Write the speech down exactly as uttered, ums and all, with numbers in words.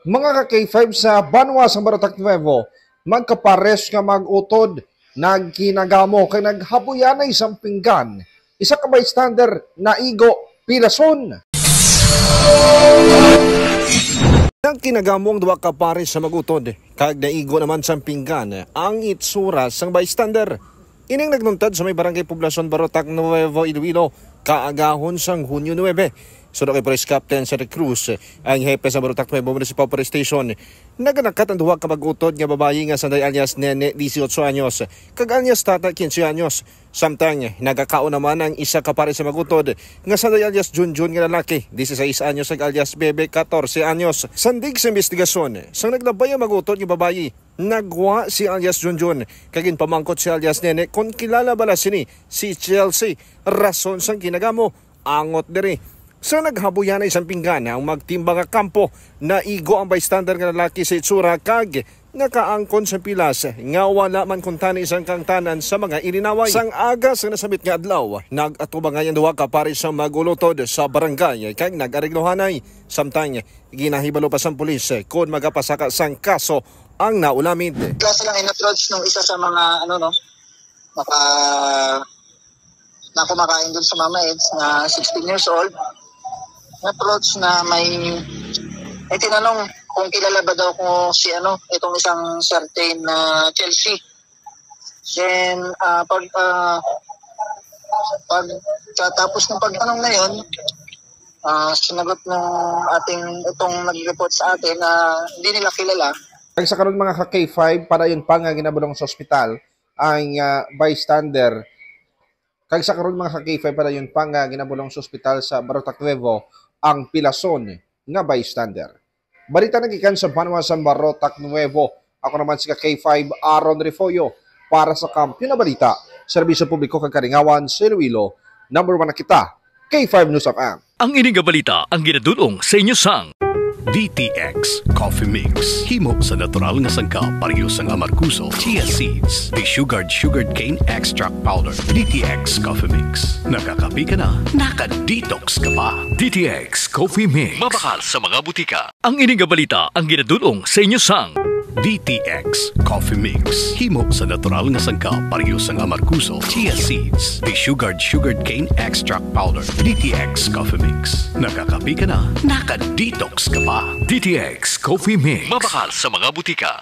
Mga ka-K five, sa banwa sang Barotac Nuevo, magkapares nga mag-utod nagkinagamo kag naghabuyanay sang pinggan. Isa ka bystander naigo pilason. Nagkinagamo ang duha ka pares sa mag-utod kag naigo naman sang pinggan ang itsura sang bystander. Ining nagluntad sa may Barangay Poblacion, Barotac Nuevo, Iloilo, kaagahon sang Hunyo nuebe. Suno kay Police Captain Cedric Cruz, ang hepe sa Barotac Nuevo Municipal Police Station, naganakat ang duha ka mag-utod nga babayi nga sanday alias Nene, dieciocho anyos, kag alias Tata, quince anyos. Samtang nagakaon naman ang isa ka pares sa mag-utod nga sanday alias Junjun nga lalaki, dieciséis anyos, kag alias Bebe, catorce anyos. Sandig sa imbestigasyon, sang naglabay ang mag-utod nga babayi, nagwa si alias Junjun kag ginpamangkot si alias Nene kon kilala bala sini si Chelsea, rason sang kinagamo. Angot diri, sa naghabuyanay sang pinggan ang magtimbang nga kampo, naigo ang bystander nga lalaki sa itsura kag nakaangkon sa pilas nga wala man kuntani sang kaangtanan sa mga ilinaway. Sang aga sang nasamit nga adlaw, nag-atubangay ang duha ka pares sang mag-utod sa barangay kag nag-areglohanay. Samtang ginahibalo pa sang pulis kon magapasaka sang kaso ang naulamid. Klase lang in-approach nung isa sa mga, ano, no, maka-, na kumakain dun sa Mama Eds na sixteen years old. In-approach na may, eh, tinanong kung kilala ba daw ko si, ano, itong isang certain na Chelsea. Then, ah, pag, ah, pag katapos ng pagtanong na yun, ah, sinagot ng ating, itong nag-report sa atin na hindi nila kilala. Kag sa karon, mga ka-K five, padayon pa nga ginabulong sa ospital ang, ah, bystander. Kag sa karon, mga ka-K five, padayon pa nga ginabulong sa ospital sa Barotac Nuevo ang pilason nga bystander. Balita nagikan sa banwa sa Barotac Nuevo. Ako naman si ka-K five Aaron Refollo para sa Kampiyon na Balita, Serbisyo Publiko kag Kalingawan sa Iloilo. Number one na kita, K five News F M. Ang ini nga balita ang ginadul-ong sa inyo sang D T X Coffee Mix. Himo sa natural nga sangkap, pareho sang amargoso, chia seeds, desugared sugarcane extract powder. D T X Coffee Mix. Nakakape ka na, naka-detox ka pa. D T X Coffee Mix. Mabakal sa mga butika. Ang ini nga balita ang ginadul-ong sa inyo sang D T X Coffee Mix. Himo sa natural nga sangkap, pareho sang amargoso, chia seeds, desugared sugarcane extract powder. D T X Coffee Mix. Nakakape ka na, naka-detox ka pa. D T X Coffee Mix. Mabakal sa mga butika.